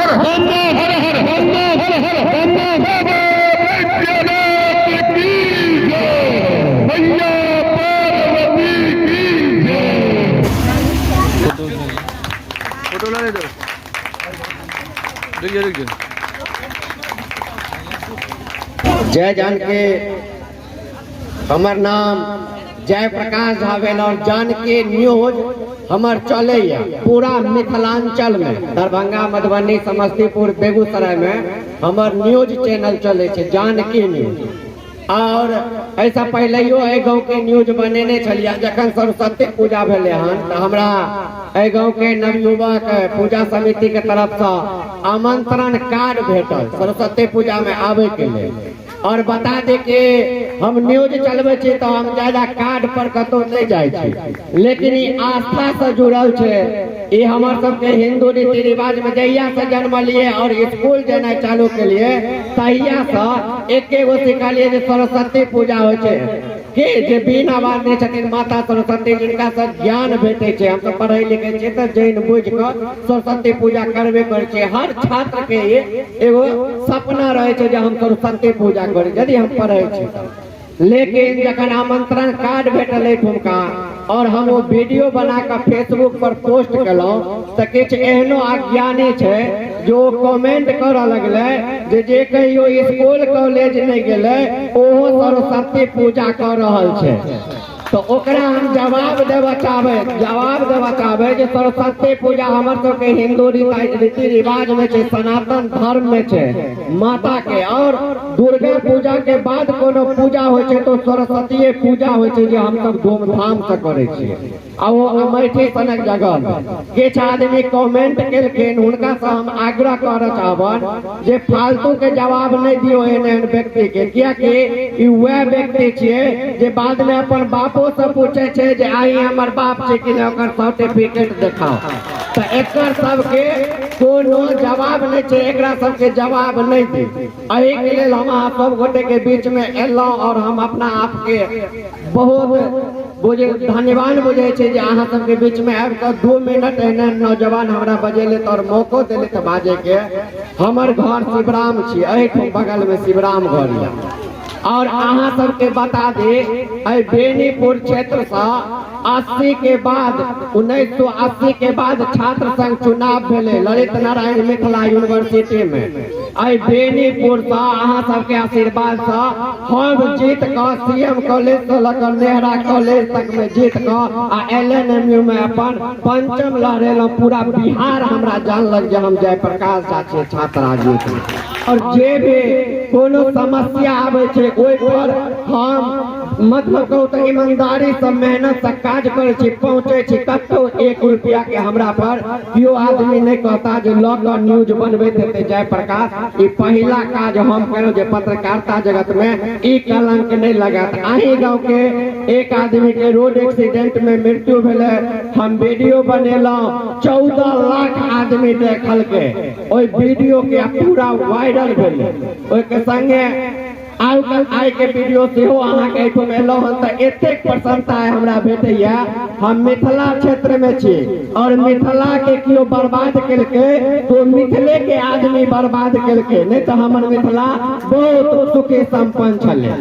हर हर हर हर हर हर बाबा बैद्यनाथ की जय, मैया पार्वती की जय। फोटो ला दो। रुक जा, रुक जा। जय जानकी। हमर नाम जय प्रकाश झा भेल और जानकी न्यूज हमर चलैया पूरा मिथिलांचल में, दरभंगा, मधुबनी, समस्तीपुर, बेगूसराय में हमर न्यूज चैनल चलै छै जानकी न्यूज। और ऐसा पहिलैयो एहि गाँव के न्यूज बनेने छलियै। जखन सरस्वती पूजा भेलै हन तऽ हमरा एहि गाँव के नवयुवक पूजा समिति के तरफसँ आमंत्रण कार्ड भेटल सरस्वती पूजा में आबे के लेल। और बता दे कि हम न्यूज चलबै छी तऽ हम ज्यादा कार्ड पर कतौ नहि जाइ छी, लेकिन ई आस्था से जुड़ल छै। ई हमर सबके हिंदू रीति रिवाज में जहिया से जन्मलिए और स्कूल जेनाइ चालू केलिए तहिया से एके गो सिखलिए जे सरस्वती पूजा होइ छै के जे बीना बाजने छथिन माता सरस्वती, जिनका से ज्ञान भेटै छै। हम सब पढ़ै लिखै छियै तऽ जैन बुझि कऽ सरस्वती पूजा करबे करै छियै। हर छात्र के एगो सपना रहै छै जे हम सरस्वती पूजा करी यदि हम पढ़ै छी तऽ। लेकिन जखन आमंत्रण कार्ड भेटल एहिठुमका और हम ओ वीडियो बना कऽ फेसबुक पर पोस्ट केलहुँ तऽ किछु एहनो अज्ञानी छै जो कमेंट करऽ लगलै जे जे कहियो स्कूल कॉलेज नहि गेलै ओहो सरस्वती पूजा कऽ रहल छै। तऽ ओकरा हम जवाब देबऽ चाहबै, जवाब देबऽ चाहबै जे सरस्वती पूजा हमर सबके हिंदू रीति रिवाज में छै, सनातन धर्म में छै माता के। और दुर्गा पूजा के बाद कोनो पूजा होइ छै तो सरस्वतीये पूजा होइ छै जे हमसब धूमधाम से करै छियै। आ ओ अमेठी सनक जगह में किछु आदमी कमेंट केलखिन, हुनका से हम आग्रह करऽ चाहबन जे फालतू के जवाब नहि दियौ एहन एहन व्यक्ति के, कियाकि ई वएह व्यक्ति छियै जे बाद में अपन बापो से पूछे छै जे आइ हमर बाप छै कि नहि, ओकर सर्टिफिकेट देखाओ। तऽ एकर सबके कोनो जवाब नहि छै, एकरा सबके जवाब नहि दी। एहि के लेल हम अहाँ सब गोटे के बीच में एलहुँ और हम अपना आप के बहुत बुझे धन्यवान बुझे छै जे अहाँ सबके बीच में आबि कऽ 2 मिनट एहन नौजवान हमरा बजेले और मौको देले तऽ बाजे के। हमर घर शिवराम छी, एहिठाम बगल में शिवराम घर यऽ। और अहाँ सबके बता दी एहि बेनीपुर क्षेत्र से 80 के बाद 1980 के बाद छात्र संघ चुनाव भेलै ललित नारायण मिथिला यूनिवर्सिटी में। एहि बेनीपुर से अहाँ सबके आशीर्वाद से हम जीत कऽ सीएम कॉलेज से लऽ कऽ नेहरा कॉलेज तक में जीत कऽ आ एलएनएमयू में अपन पंचम लहरेलहुँ। पूरा बिहार हमरा जानलक जे हम जयप्रकाश झा छियै छात्र राजनीति। और जे भी कोनो समस्या आबै छै ओहि पर हम मतलब कहू तऽ ईमानदारी से मेहनत से काज करै छी, पहुँचै छी। कतौ 1 रुपया के हमरा पर केओ आदमी नहि कहता जे लऽ कऽ न्यूज बनबैत हेतै जयप्रकाश। ई पहिला काज हम केलहुँ जे पत्रकारिता जगत में ई कलंक नहि लागत। अहीं गाँव के एक आदमी के रोड एक्सीडेंट में मृत्यु भेलै, हम वीडियो बनेलहुँ, 14 लाख आदमी देखलकै ओहि वीडियो के, पूरा वायरल भेलै। ओहिके संगे आइ के वीडियो सेहो अहाँके एहिठाम एलहुँ हन तऽ एतेक प्रसन्नता हमरा भेटैया। हम मिथिला क्षेत्र में छी और मिथिला के केओ बर्बाद केलकै तो मिथिले के आदमी बर्बाद केलकै, नहीं तऽ हमर मिथिला बहुत सुखी संपन्न छलै।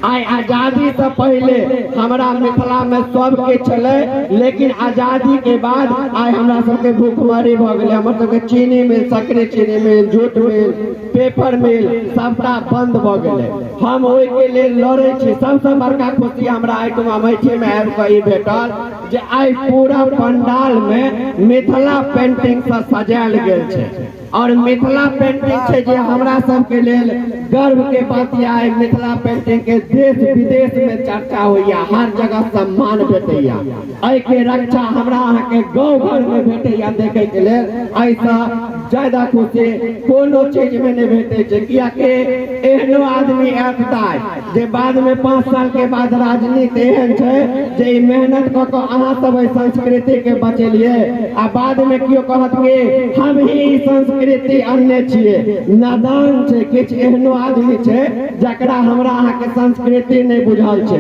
आइ आजादी से पहले हमरा मिथिला में सब किछु छलै, लेकिन आजादी के बाद आइ हमरा सबके भूखमरी भऽ गेलै। हमर सबके चीनी मिल, सकरी चीनी मिल, जूट मिल, पेपर मिल सबटा बंद भऽ गेलै। हम ओहिके लेल लड़ै छी। सबसँ बड़का खुशी हमरा एहिठाम अमेठी में आबि कऽ ई भेटल जे आइ पूरा पंडाल में मिथिला पेंटिंग से सजायल गेल छै। और मिथिला पेंटिंग छै जे हमरा सबके लेल गर्व के बात यऽ। आइ मिथिला पेंटिंग के देश विदेश में चर्चा होइया, हर जगह सम्मान भेटैया। एहिके रक्षा हमरा अहाँके गाँव घर में भेटैया देखे के लेल। एहिसँ ज्यादा खुशी कोनो चीज में नहीं भेटै छै, कियाकि एहनो आदमी आयत जे बाद में 5 साल के बाद राजनीति एहन छै जे ई मेहनत कऽ कऽ अहाँ सब एहि संस्कृति के बचेलिए आ बाद में केओ कहत कि हम ही ई संस्कृति अनने छियै। नादान छै, किछु एहनो आदमी छै जकरा हमरा अहाँके संस्कृति नहि बुझल छै।